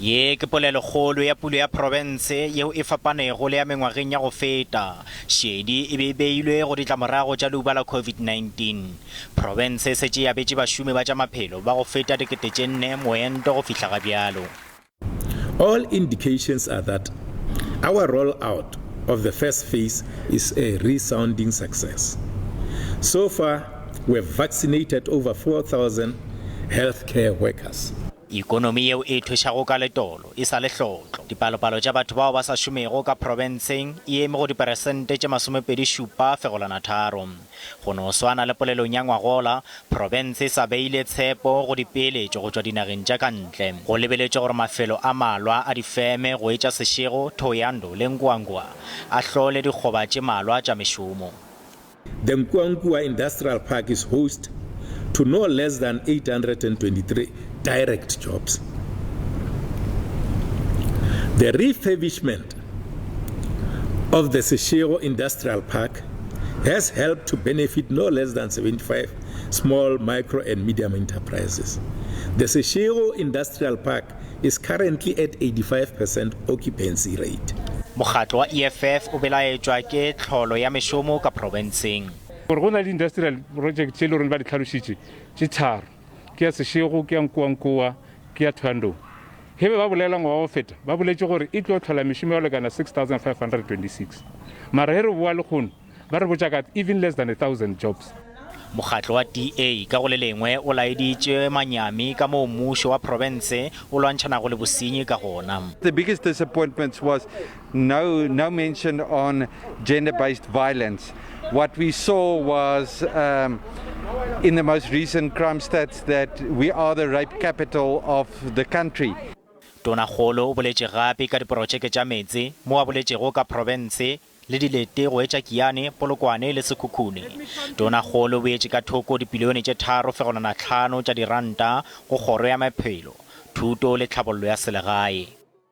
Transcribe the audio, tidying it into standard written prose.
Ye ke polelokgolo ya pulo ya profense yeo e fapanego le ya mengwageng ya go feta. Šedi e be e beilwe go ditlamorago tša leuba la COVID-19. Profense e setše e abetše bašomi ba tša maphelo ba go feta 4000 moento go fihla ga bjalo. All indications are that our roll out of the first phase is a resounding success. So far, we have vaccinated over 4,000 healthcare workers. Ikonomi yeo e ithwešago ka letolo e sa le hlotlo. Dipalopalo tša batho bao ba sa šomego ka profenseng e eme go diperesente tše 27 fegolwana tharo. Go no swana le polelong ya ngwagola, profense e sa beile tshepo go dipeeletšo go tšwa dinageng tša ka ntle. Go lebeletšwe gore mafelo a malwa a difeme go etša Seshego, Thohoyandou le Nkoankoa a hlole dikgoba tše malwa tša mešomo. The Nkoankoa Industrial Park is host to no less than 823 direct jobs. The refurbishment of the Seshego Industrial Park has helped to benefit no less than 75 small, micro and medium enterprises. The Seshego Industrial Park is currently at 85% occupancy rate. Mokgatlo wa EFF o belaetšwa ke tlholo ya mešomo ka profenseng. Gore go na le di-industrial project tše e le goreng ba di hlalošitše tše tharo, ke ya Seshego, ke ya Nkoankoa, ke ya Thohoyandou. Ge be ba bolela ngwaga wa go feta ba boletše gore e tlo hlola mešomo ya go lekana 6526 mara ge re boa lekgono Ba re botša ka even less than a thousand jobs. Mokgatlo wa DA ka go le lengwe o laeditše manyami ka moo mmušo wa profense o lwantšhanago le bosenyi ka gona. The biggest disappointments was no no mention on gender based violence. What we saw was um, in the most recent crime stats that we are the rape capital of the country. Tonakgolo o boletše gape ka diprotšeke tša meetse mo a boletšego ka profense le dilete go etša Kiane, Polokwane le Sekhukhune. Tonakgolo o beetše ka thoko dipilione tše 3.5 tša diranta go Kgoro ya Maphelo, Thuto le Tlhabollo ya Selegae.